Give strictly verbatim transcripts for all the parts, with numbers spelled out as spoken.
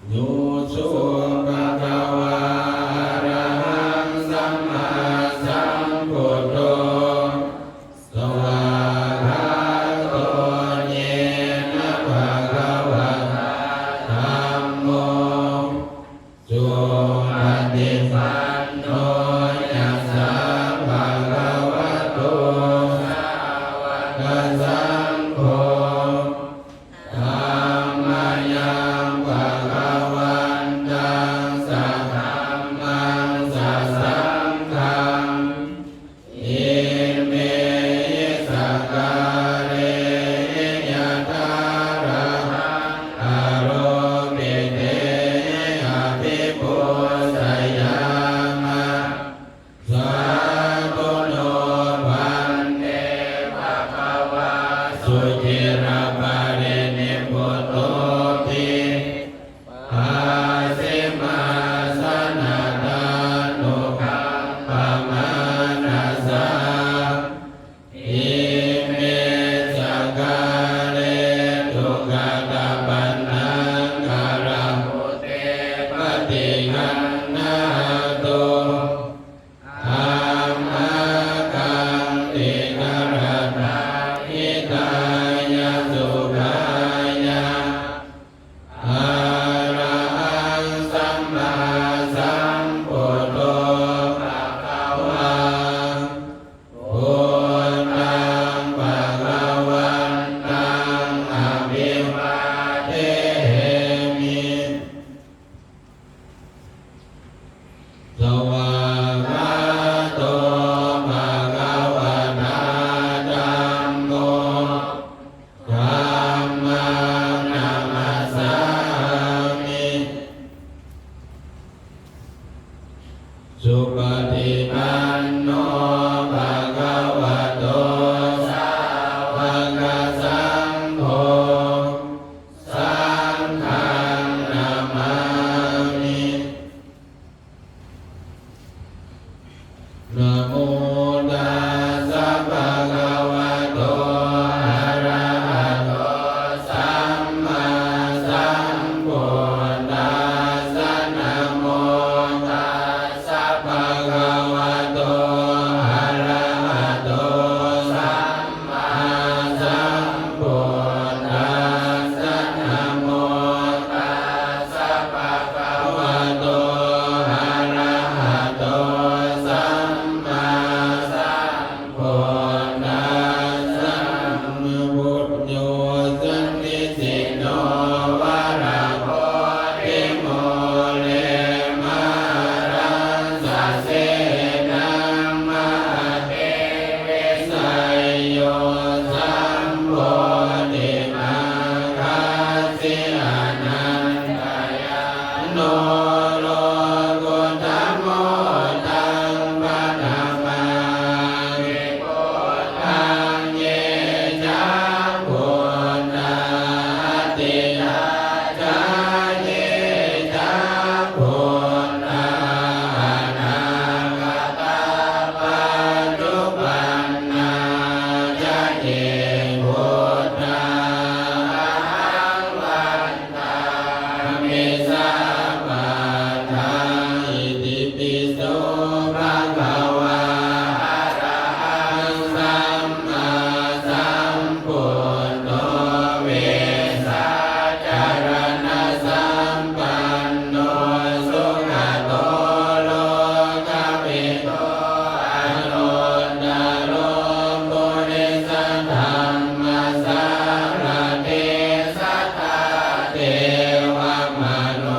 Yo so bhagavā arahaṃ sammāsambuddho, svākkhāto yena bhagavatā dhammo, supaṭipanno yassa bhagavato sāvakasaṅgho, tammayaṃ bhagavantaṃ sadhammaṃ sasaṅghaṃ, imehi sakkārehi yathārahaṃ āropitehi abhipūjayāma. Sādhu no bhante bhagavā suciraparinibbutopi pacchimājanatānukampamānasā ime sakkāre duggatapaṇṇaṃ karamute paṭiggaṇhātu. Amhākaṃ dīgharattaṃ hitāya sukhāya. Arahaṃ sammāsambuddho bhagavā, buddhaṃ bhagavantaṃ abhivādemi. Svākkhāto bhagavatā dhammo, dhammaṃ namassāmi. Supaṭipanno bhagavato sāvakasaṅgho, saṅghaṃ namāmi. Namo tassa bhagavato arahato sammāsambuddhassa. Namo tassa bhagavato arahato sammāsambuddhassa. Namo tassa bhagavato arahato sammāsambuddhassa. Dhammavicayo sannisinno varabodhimūle, māraṃ sasenaṃ mahatiṃ vijayo sambodhimāgacchi. Anantayaṃ no lokuttamo taṃ paṇamāmi buddhaṃ. Ye ca buddhā atītā ca, ye ca buddhā anāgatā, paccuppannā ca ye buddhā, ahaṃ vandāmi sabbadā. Itipi so bhagavā arahaṃ sammāsambuddho, vijjācaraṇasampanno sugato lokavidū, anuttaro purisadammasārathi satthā devamanu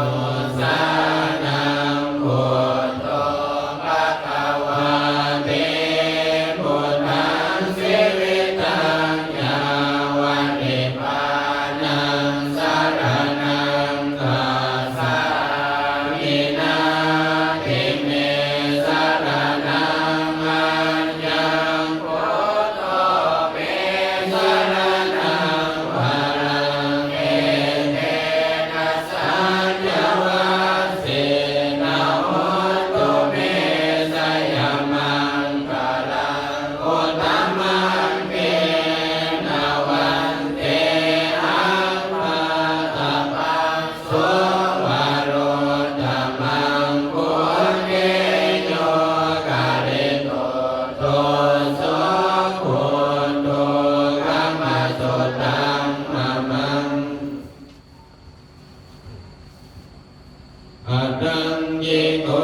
Aṭṭhaṅgiko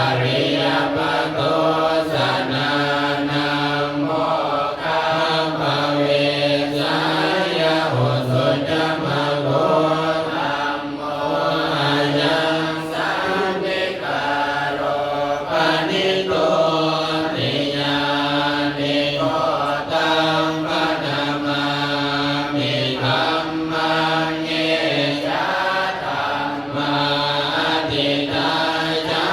ariyapatho janānaṃ mokkhappavesāya ujū ca maggo dhammo ayaṃ santikāro paṇīto niyyāniko taṃ paṇamāmi dhammaṃ ye ca dhammā atītā ca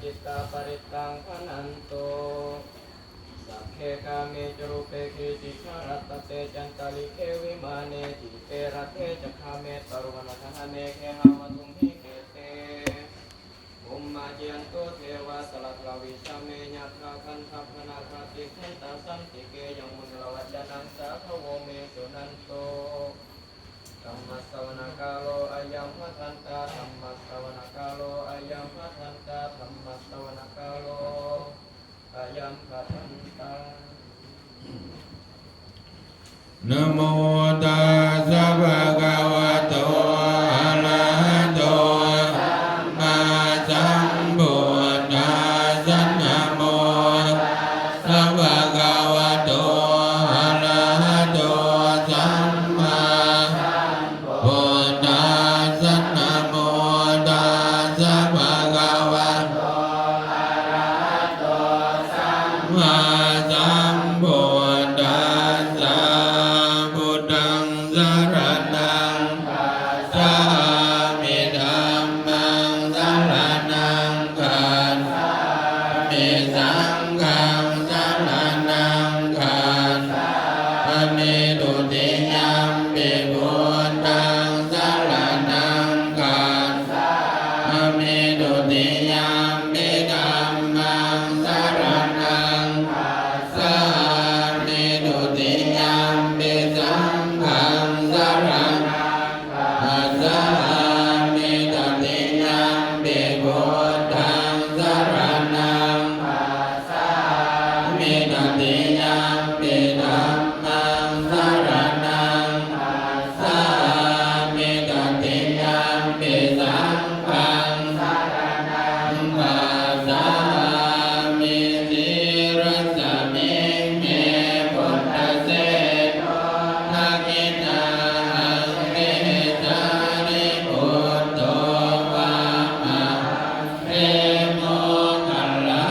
cittā parittaṃ bhaṇantu. Sagge kāme ca rūpe girisikharataṭe cantalikkhe vimāne dīpe raṭṭhe ca gāme taruvanagahane gehavatthumhi khette, bhummā cāyantu devā jalathalavisame yakkhagandhabbanāgā tiṭṭhantā santike yaṃ munivaravacanaṃ sādhavo me suṇantu. Dhammassavanakālo ayambhadantā. Dhammassavanakālo ayambhadantā. Dhammassavanakālo ayambhadantā. Namo tassa bhagavato arahato sammāsambuddhassa. Namo tassa bhagavato arahato sammā buddhassa. Namo tassa bhagavato arahato sammāsambuddhassa. Buddhaṃ saraṇaṃ gacchāmi. Dhammaṃ saraṇaṃ gacchāmi. Saṅghaṃ saraṇaṃ gacchāmi. Dutiyampi buddhaṃ saraṇaṃ gacchāmi. Dutiyampi dhammaṃ saraṇaṃ gacchāmi. Dutiyampi saṅghaṃ saraṇaṃ gacchāmi. Tatiyampi buddhaṃ saraṇaṃ gacchāmi. Tatiyampi dhammaṃ saraṇaṃ gacchāmi. Tatiyampi saṅghaṃ saraṇaṃ gacchāmi. Sīrasmiṃ me buddhaseṭṭho dakkhiṇā aṅge sārīputto vāmā aṅge moggallā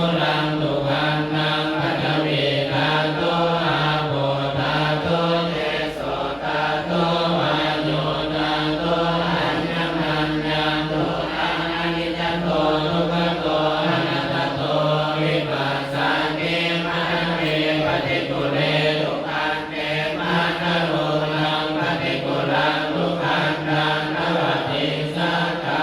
Sulaṃ sugandhaṃ paṭhavīdhātu āpo dhātu tejo dhātu vāyo dhātu ajjamañña sukhaṃ aniccato dukkhato anattato vipassati. Paṭhavī paṭikūle sugandhe mattarūpaṃ paṭikūlaṃ sugandhaṃ dvādisattā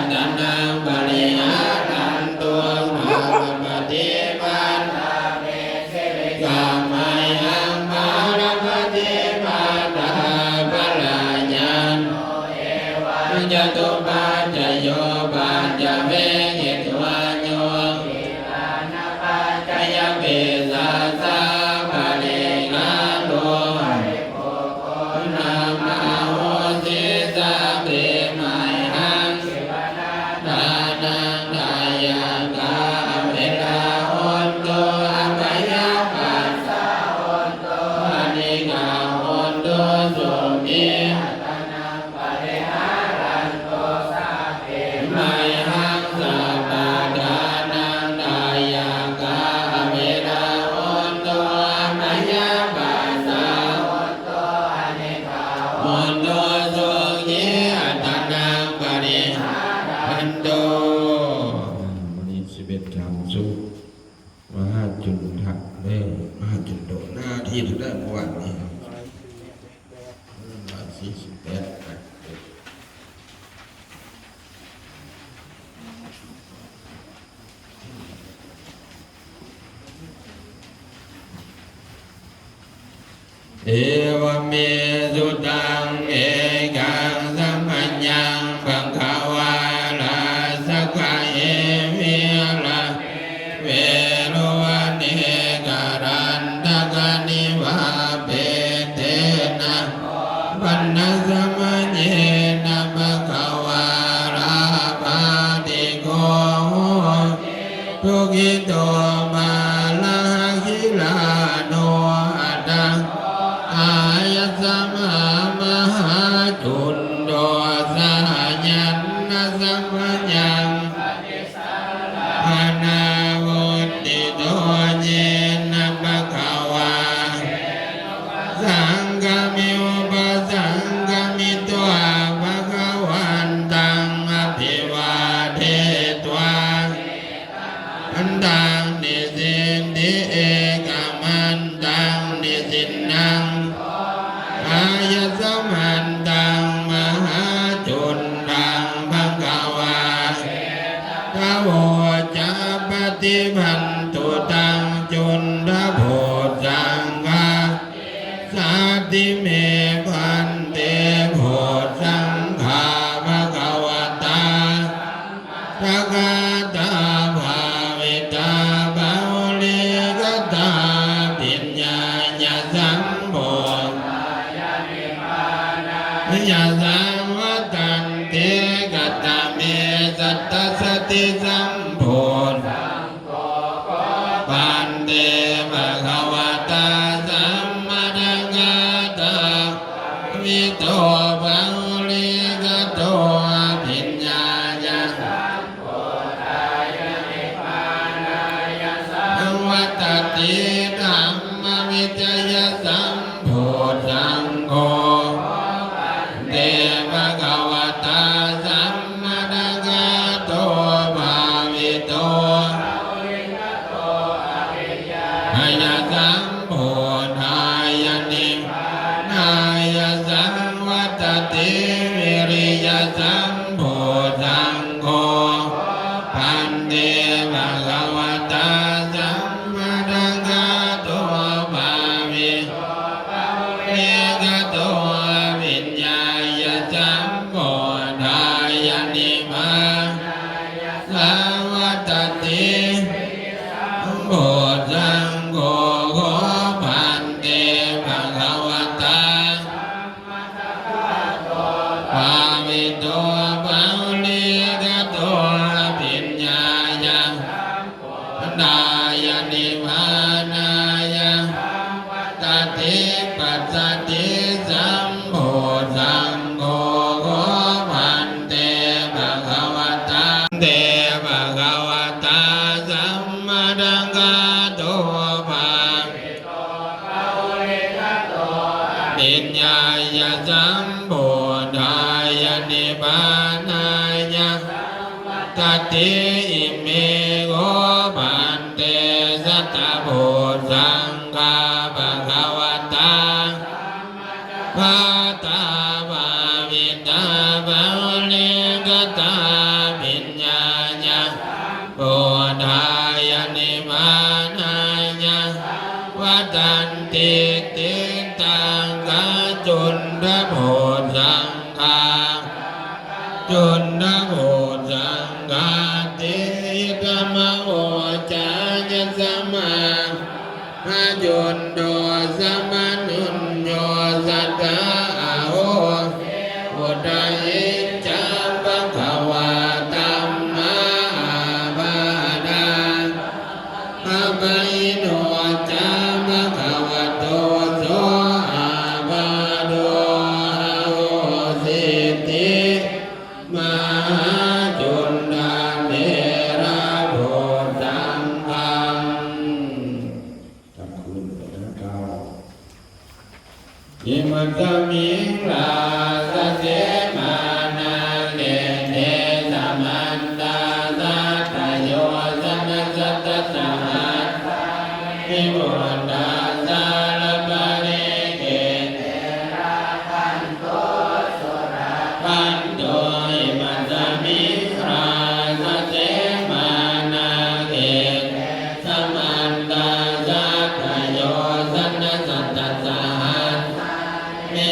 Ratanaṃ pariharantu, sabbapaṭipadā me jīvike sabbaṃ mayhaṃ parapaṭipadā parāyantu. Evaṃ catupaccayo paccavekkhitā yo gilānapaccayabhesajjaparikkhāro paribhogo nāma ahosi, sabbe mayhaṃ ratanaṃ dāyakā averā hontu, abyāpajjhā hontu, anīghā hontu, sukhī attānaṃ pariharantu, sabbe mayhaṃ sabbadhanaṃ dāyakā averā hontu, abyāpajjhā hontu, anīghā hontu, sukhī attānaṃ pariharantu. ອ່າ ມື້ນີ້ສິບເອັດ ຈານສຸກ ມະຫາຈຸນທະເດີ ມະຫາຈຸນໂດ ໜ້າທີ່ເທົ່າໃດເມື່ອວານນີ້? ຮ້ອຍສີ່ສິບແປດ Evaṃ me sutaṃ. Ekaṃ samayaṃ bhagavā rājagahe viharati jetvane Veluvaṇṇe kalantāni vāpetena. Kho pana samayena bhagavā ābādhiko hoti dukkhiso mārahaghilāno. Atha kho āyasmā mahācundo sahayaṃ samayaṃ paṭisallāpanavuṭṭhito. Yena bhagavā saṅgami upasaṅkamitvā bhagavantaṃ abhivādetvā etaṃ nisinti. Ekamantaṃ nisinnaṃ āyasmantaṃ mahācundaṃ bhagavā etadavoca. Paṭibhañtu taṃ cundabojjhaṅgā. Sāti me bhante bojjhaṅgā bhagavatā sammadakkhātā bhāvitā bahulīkatā abhiññāya sambodhāya nibbānāya saṃvattati. Katame satta sati sambodhaṃ kho bhante bhagavatā sammadakkhātā bhāvito bahulīkato abhiññāya sambodhāya nibbānāya saṃvattati. Dhammavicayasambo dhaṃ kho bhante bhagavatā sammadakkhāto bhāvito bahulīkato abhiññāya sambodhāya nibbānāya saṃvattati. Viriyasambo dhaṃ kho bhante bhagavatā sammadakkhāto bhāvito bahulīkato abhiññāya sambodhāya nibbānāya saṃvattati. Viriyasambo dhaṃ kho bhante bhagavatā bhāvito bahulīkato abhiññāya sambodhāya nibbānāya saṃvattati. Passaddhisambo dhaṃ kho bhante bhagavatā bhante bhagavatā sammadakkhāto bhāvito abhiññāya sambodhāya nibbānāya saṃvattati. Ime kho bhante sattabojjhaṅgā bhagavatā sammadakkhātā bhāvitā bahulīkatā Dāya nivānāya vadanti tiṭṭhaṅkacundabojaṅgā, cundabojaṅgāti. Idamavoca yasmā cundabojaṅgāya, samanuñño satthā ahosi. Udāni ca bhagavā dhammā appaṭihato ca bhagavato so appaṭihato ahosīti. Mahācundatherabhojaṅgaṃ. กลับคืนไปนะเก้า Imasmiṃ rājasīmānakhette samantā sattayojanasatasahassāni buddhajālaparikkhette rakkhantu. Imasmiṃ rājasīmānakhette samantā sattayojanasatasahassāni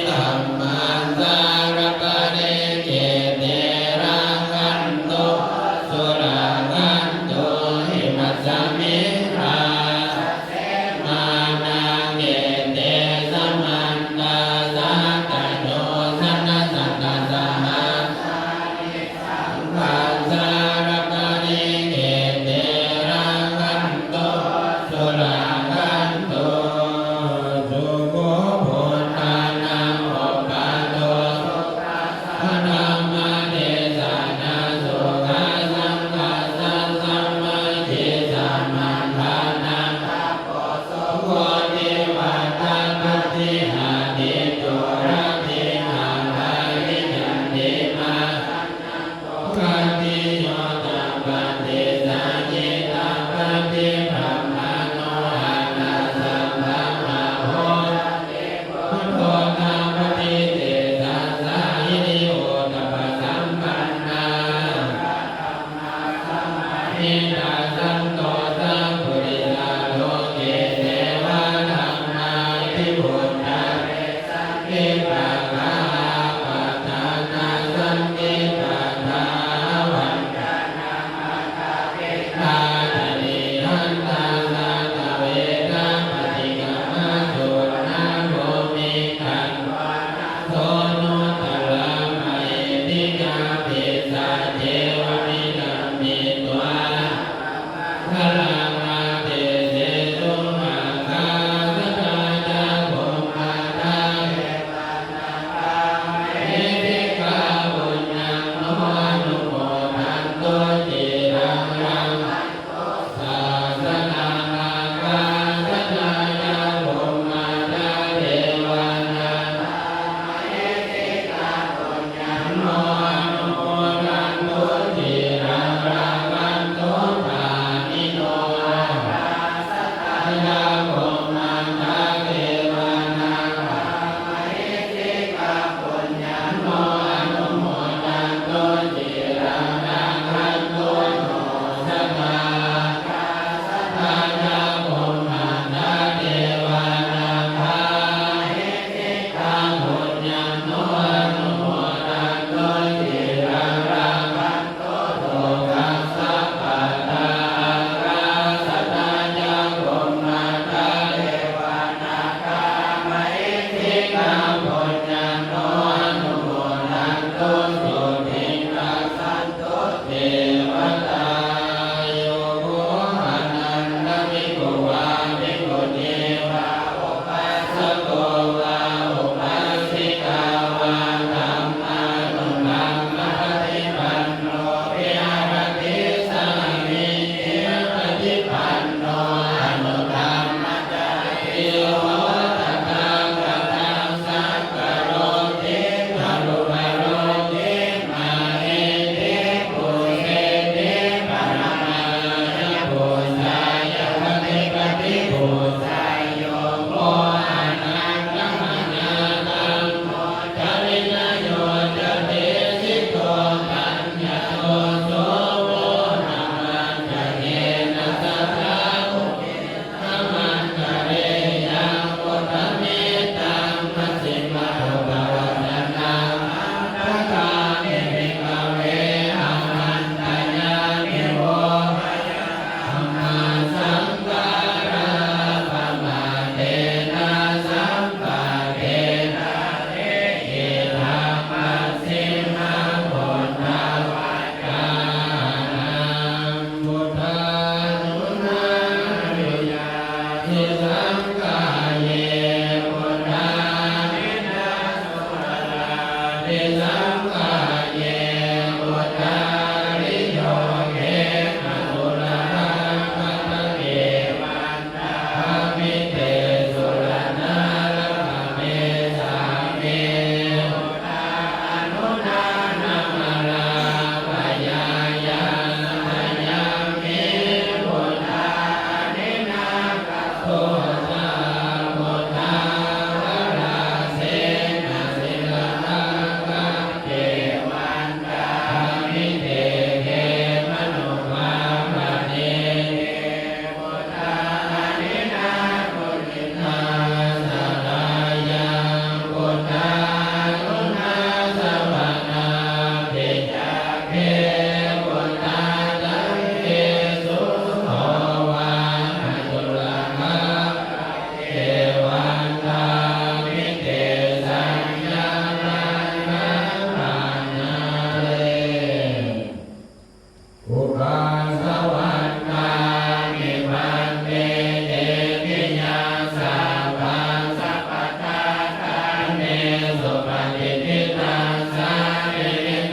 Ukāsa vandāmi bhante cetiyaṃ sabbaṃ sabbattha ṭhāne supatiṭṭhitaṃ sārīrikadhātu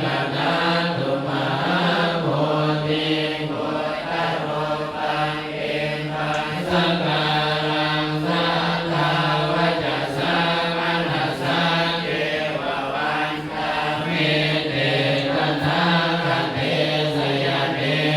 mahābodhiṃ buddharūpaṃ sakkāraṃ saddhā vacasā manasā ceva vandāmi te tathāgate sayane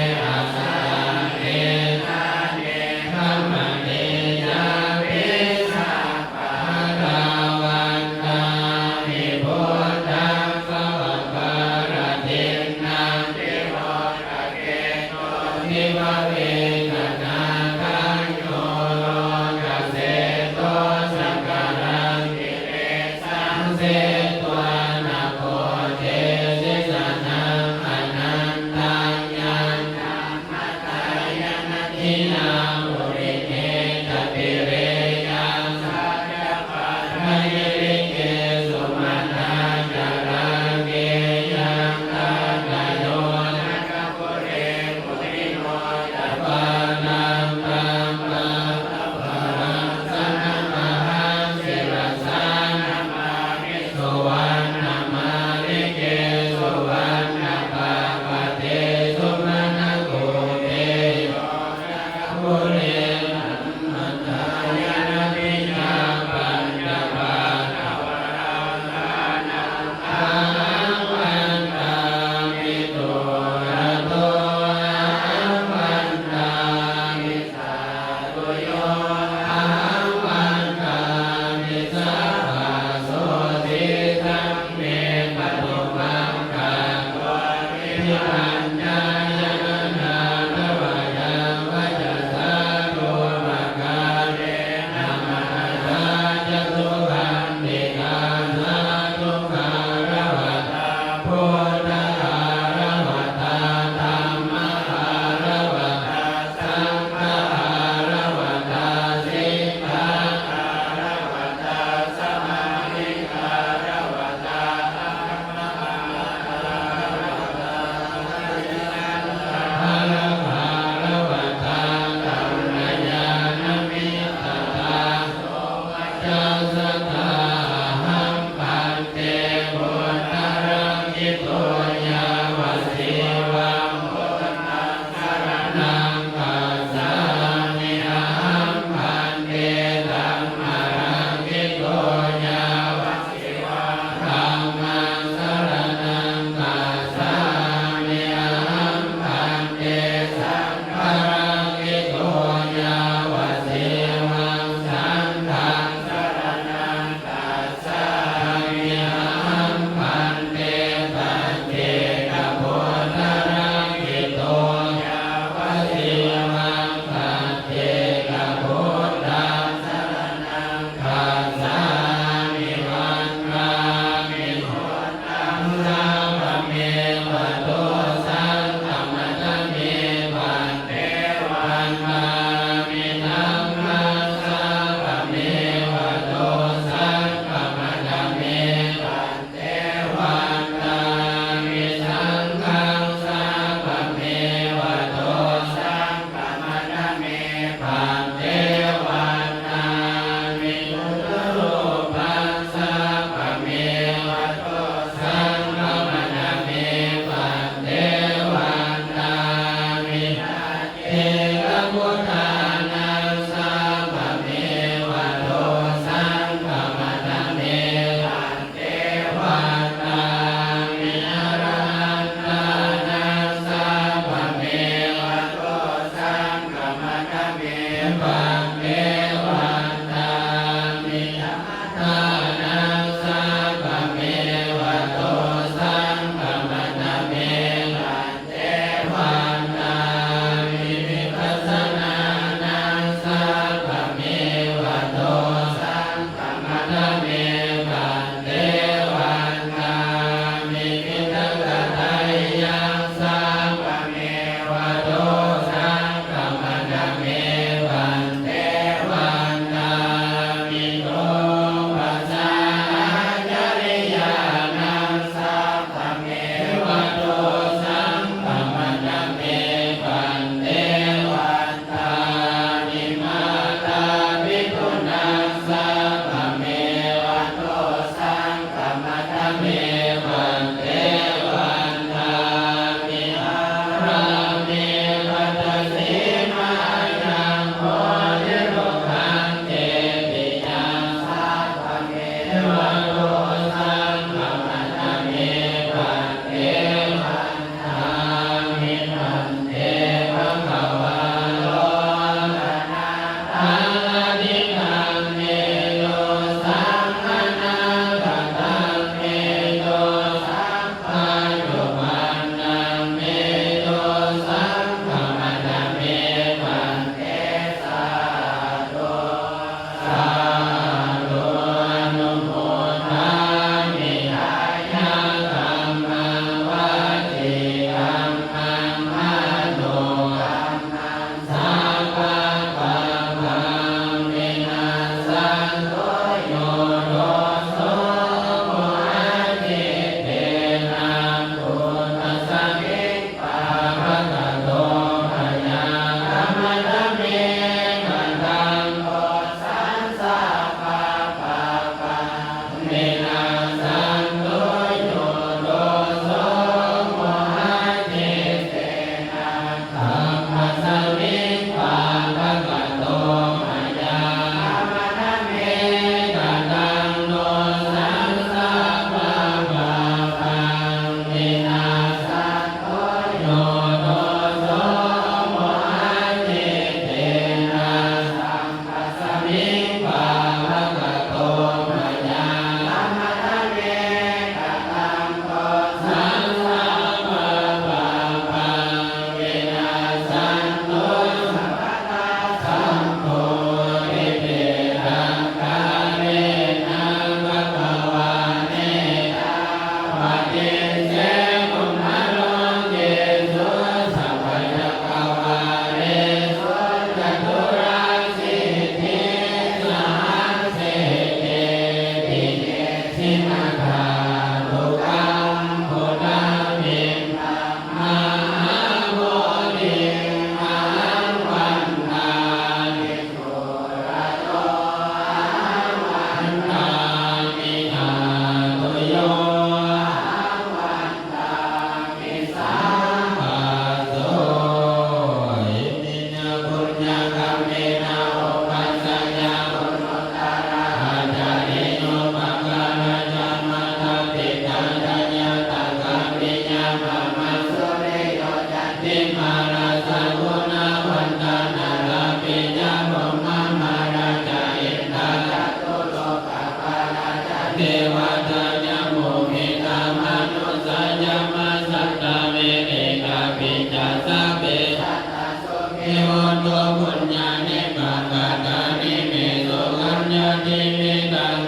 Mārā ca guṇavantā narāpi ca, brahmamārā ca indā ca catulokapālā ca, devatā ca bhūmithā manussā ca majjhattā verikāpi ca, sabbe sattā sukhī hontu puññāni pakatāni me. Sukhañca tividhaṃ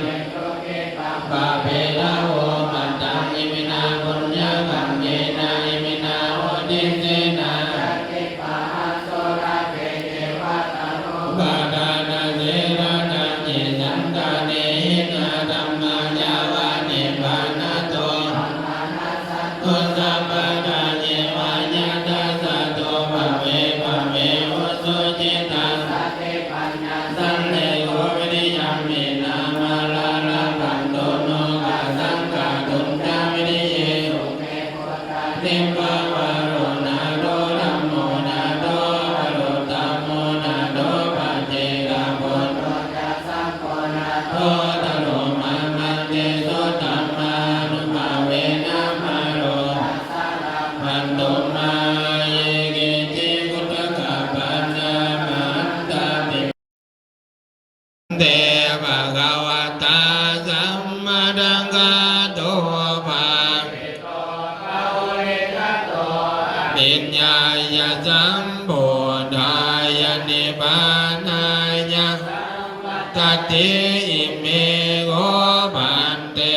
pāpetha vomataṃ, iminā puññakammena iminā uddisena, catuppaṇṇasūlake ceva taṇhupādānachedanaṃ, ye santāne hinā dhammā yāva nibbānato sammānassantu, sabbadā yeva yattha jāto bhave bhave ujucittaṃ, sallekho viriyamhinā, mārā labhantu nokāsaṃ kātuñca viriyesu me. Buddhādhipavaro nātho, dhammo nātho varuttamo, nātho paccekabuddho ca, saṅgho nāthottaro mamaṃ. Tesottamānubhāvena mārā labhantu mā. Ye keci uddakapaññā mahantā pi te bhagavatā sammadakkhāto bhāvito bahulīkato abhiññāya sambodhāya nibbānāya saṃvattati. Ime kho bhante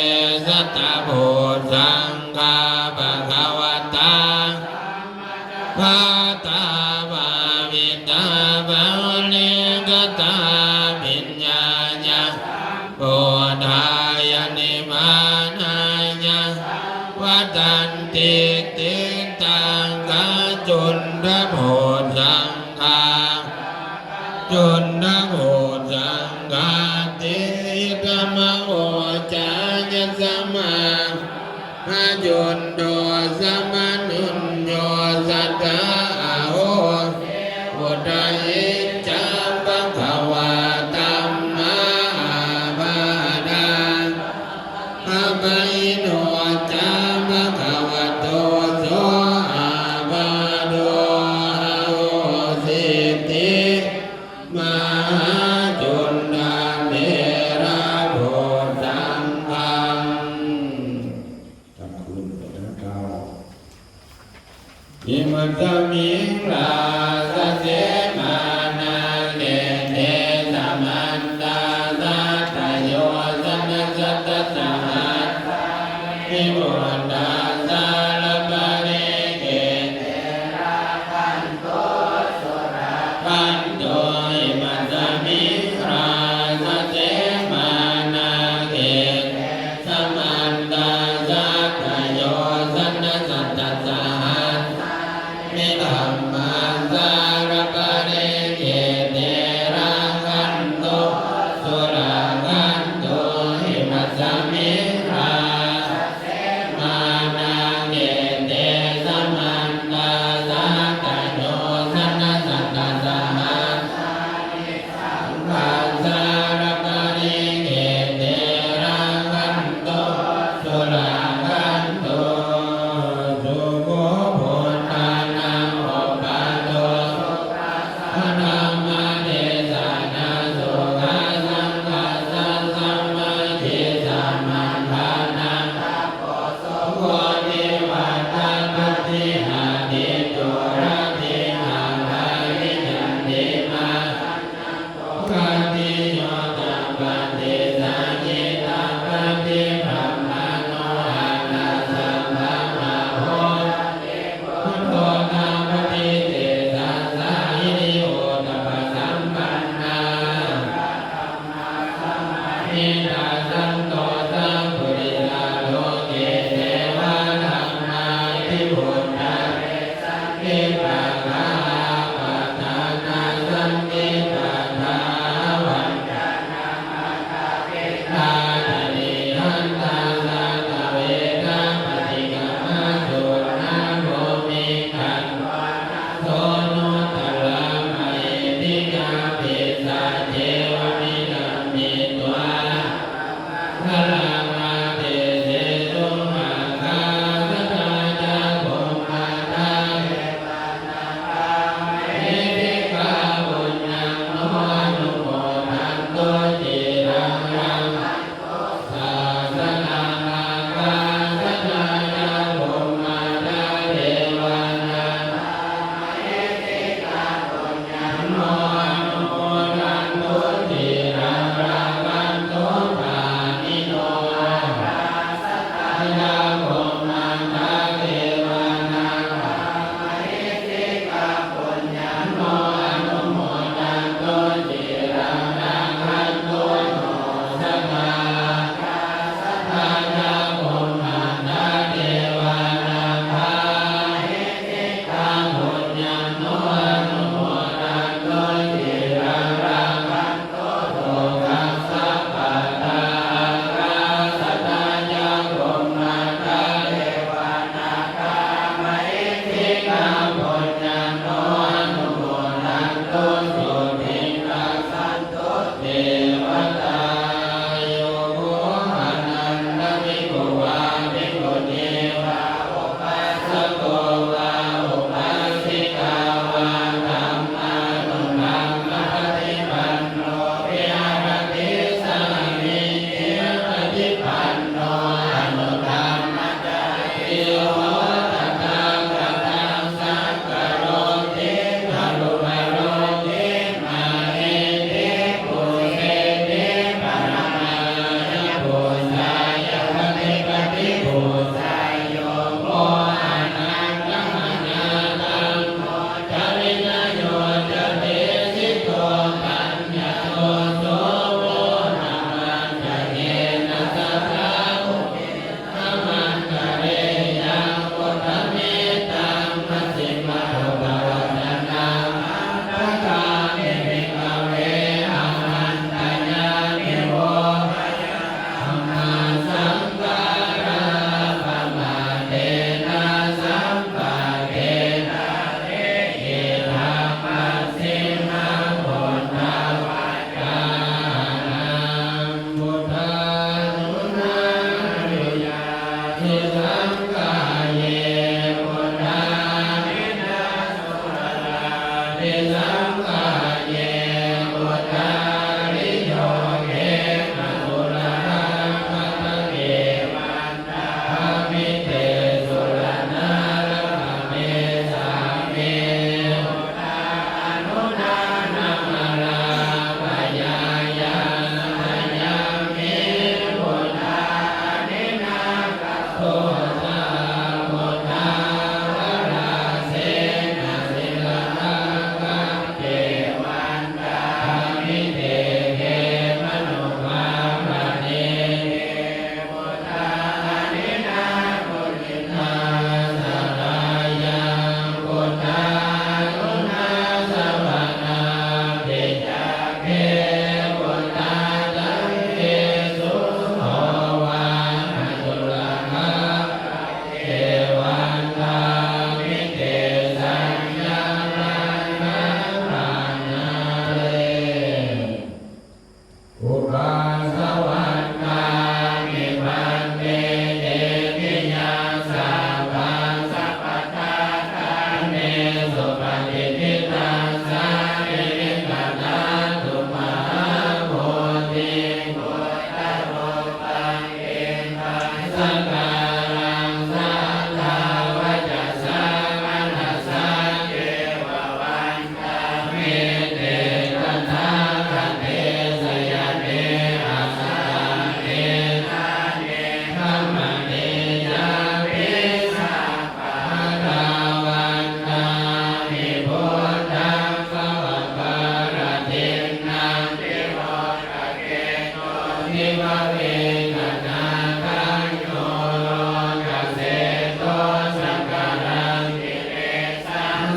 sattabojjhaṅgā bhagavatā gatā bhāvitā bahulīkatā abhiññāya sambodhāya nibbānāya saṃvattanti. Tiṭṭhaṅgā cundabojjhaṅgā cundabojjhaṅgāti. Idamavoca yasmā ha cundo samanuñño sattha ahosi. Udāhi ca bhagavā dhammā appaṭivattiṃ pahīno ca bhagavato so appaṭo ahosīti. Mahācundathera bojjhaṅgaṃ. ขอบคุณพระเจ้า Imasmiṃ rājasīmānakhette samantā sattayojanasatasahassāni buddhajālaparikkhette rakkhantu surakkhantu. Imasmiṃ rājasīmānakhette samantā sattayojanasatasahassāni dhammajālaparikkhette rakkhantu surakkhantu. Imasmiṃ rājasīmānakhette samantā sattayojanasatasahassāni dhammajālaparikkhette rakkhantu surakkhantu. Sukho buddhānaṃ uppādo,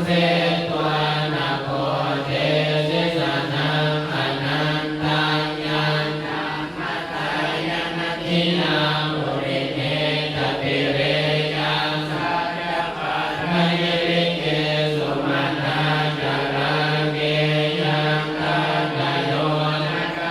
Setvāna bojjesi sanaṃ anantaṃ, yaṃ dhammadāyanadiyā purimettapiriyā, sakyapāṭhanirikhi sumanācalā, kheyyātaddhayo naka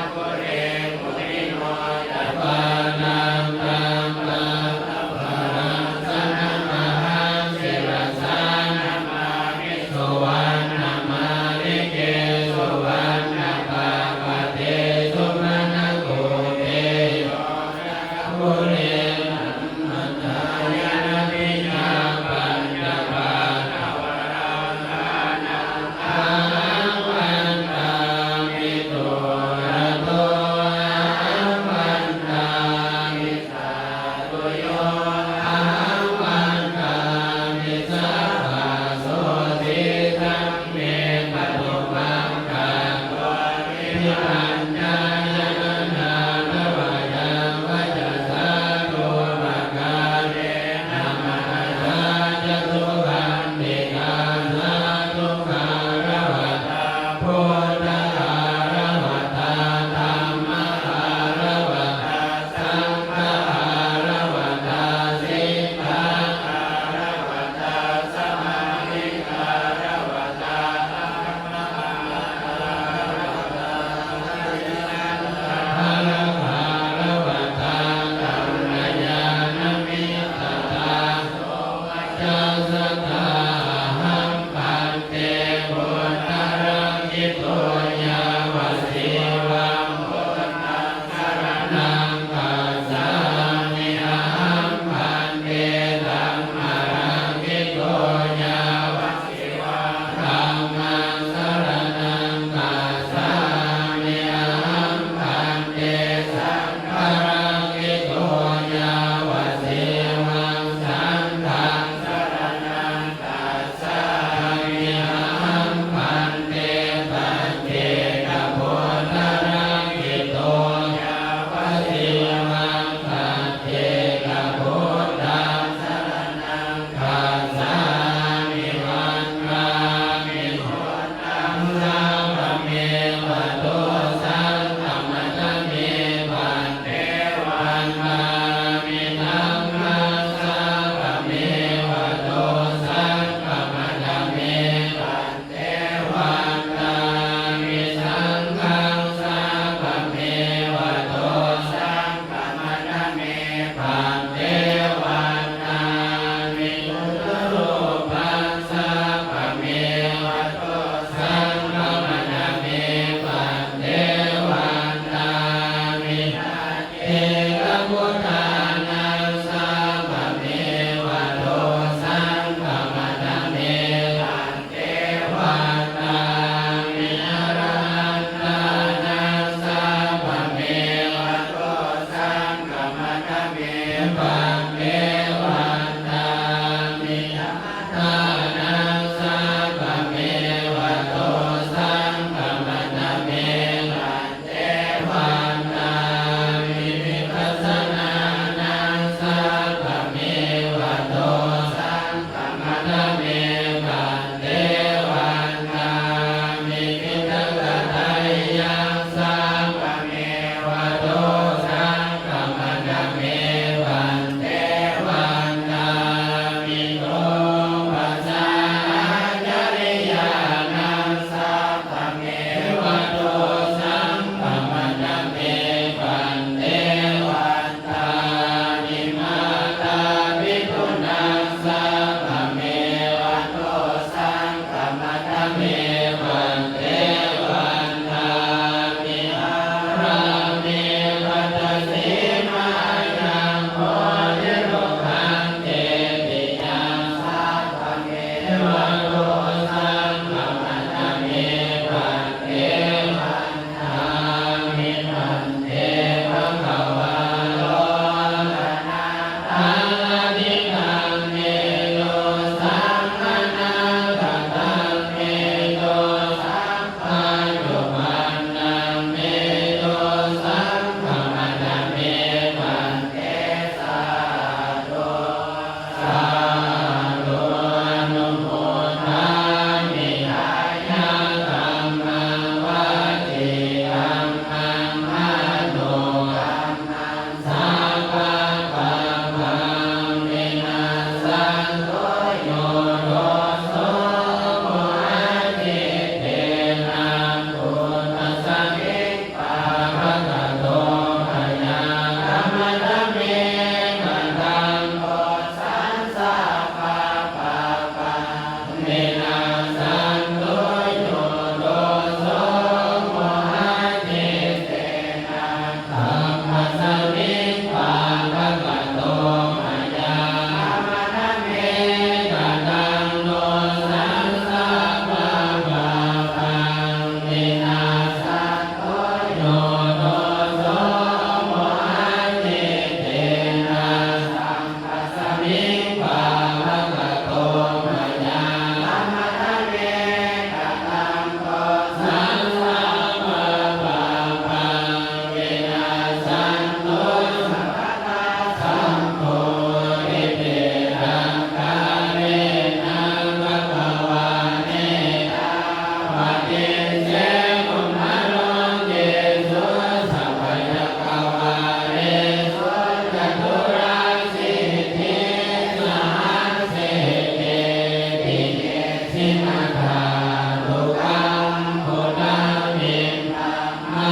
Sādhukaṃ buddhaṃ vindhāma,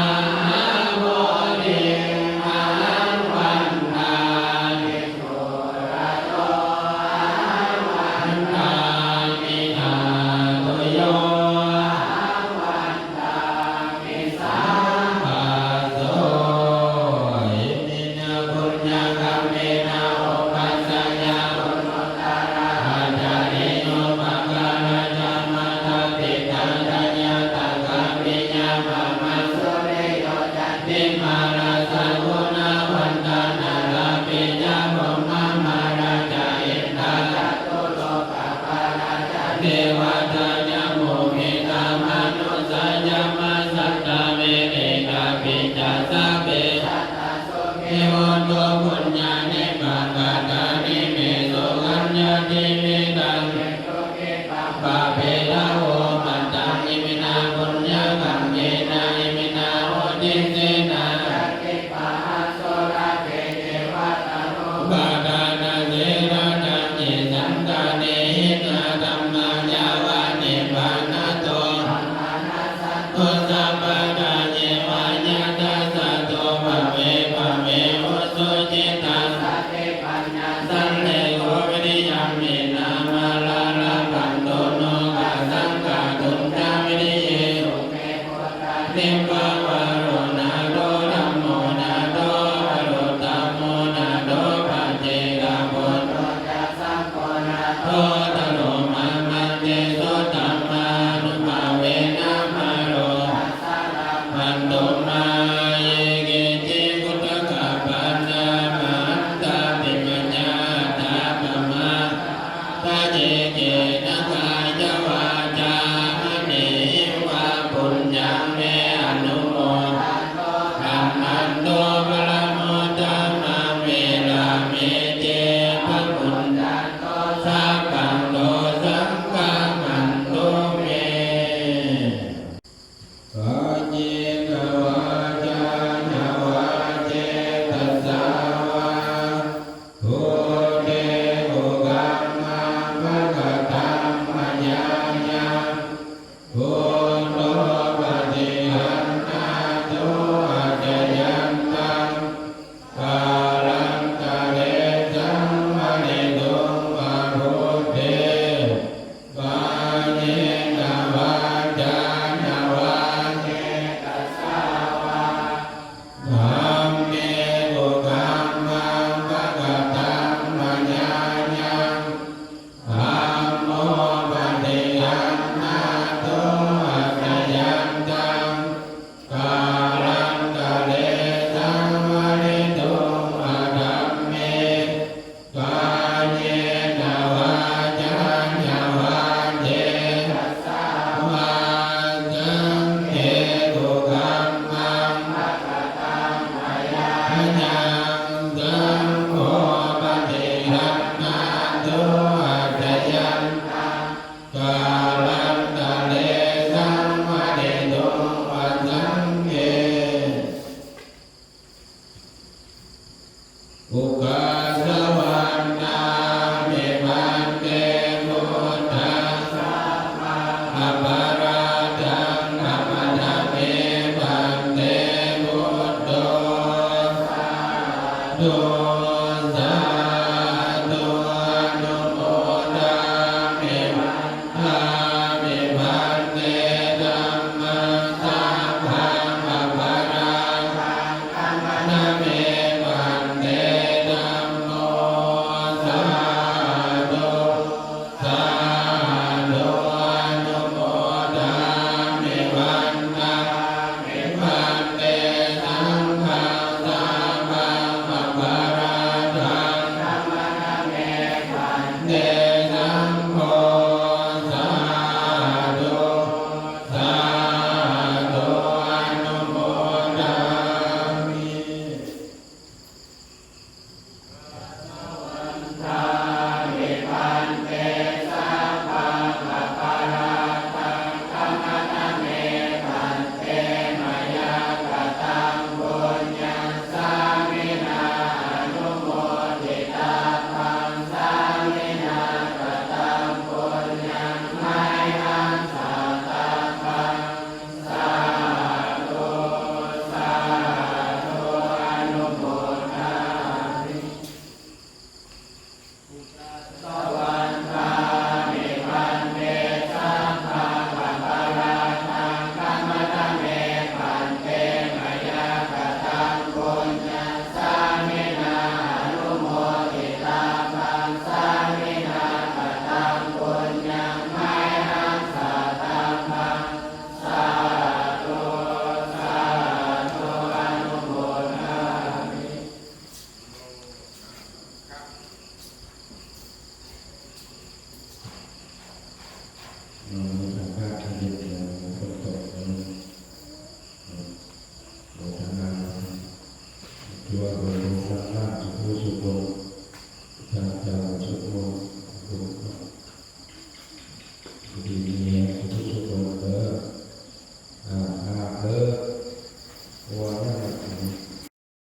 bodhiṃ ahaṃ vandāmi surato, ahaṃ vandāmi sādhuyo, ahaṃ vandāmi sabbaso. Iminā puññakammena upajjhāyā guṇuttarā ācariyuppakārayuṃ, mārā siddhā ca ñātakā piyā mamaṃ, suriyo candimā rājā guṇavantā narāpi ca, brahmamārā ca indā ca catulokapālā ca, devā ca yamo mittā manussā ca majjhattā verikāpi ca, sabbe sattā sukhī hontu puññāni pakatāni me, sukhañca tividhaṃ dentu khippaṃ pāpetha vo mataṃ. Iminā puññakammena iminā uddisena ca khippāhaṃ sulabhe ceva taṇhupādānachedanaṃ, ye santāne hinā dhammā yāva nibbānato sammānassantu, sabbadā yeva yattha jāto bhave bhave ujucittaṃ satipaññā sallekho viriyamhinā, mārā labhantu nokāsaṃ kātuñca viriyesu me. Buddhādhipavaro nātho, dhammo nātho varuttamo, nātho paccekabuddho ca, saṅgho nāthottaro mamaṃ, tesottamānubhāvena mārā labhantu mā. Ye keci guttakappannā, mahantā pi mayā hathā, pamāṇavantaye kena, kāyā vācā maneyhi vā, puññaṃ me anumodantu, kammantu paramodhammam. Verā me ce pamuncantu, sabbaṃ dosaṃ khamantu me. Kāyena vācāya vā cetasā vā, buddhe kukammaṃ pakataṃ mayā yaṃ, buddho paṭiggaṇhātu accayantaṃ, kālantare saṃvarituṃ va buddhe. Kāyena vācāya vā cetasā vā, dhamme kukammaṃ pakataṃ mayā yaṃ, dhammo paṭiggaṇhātu accayantaṃ, kālantare saṃvarituṃ va dhamme. Kāyena vācāya vā cetasā vā, saṅghe kukammaṃ pakataṃ mayā yaṃ, saṅgho paṭiggaṇhātu accayantaṃ, kālantare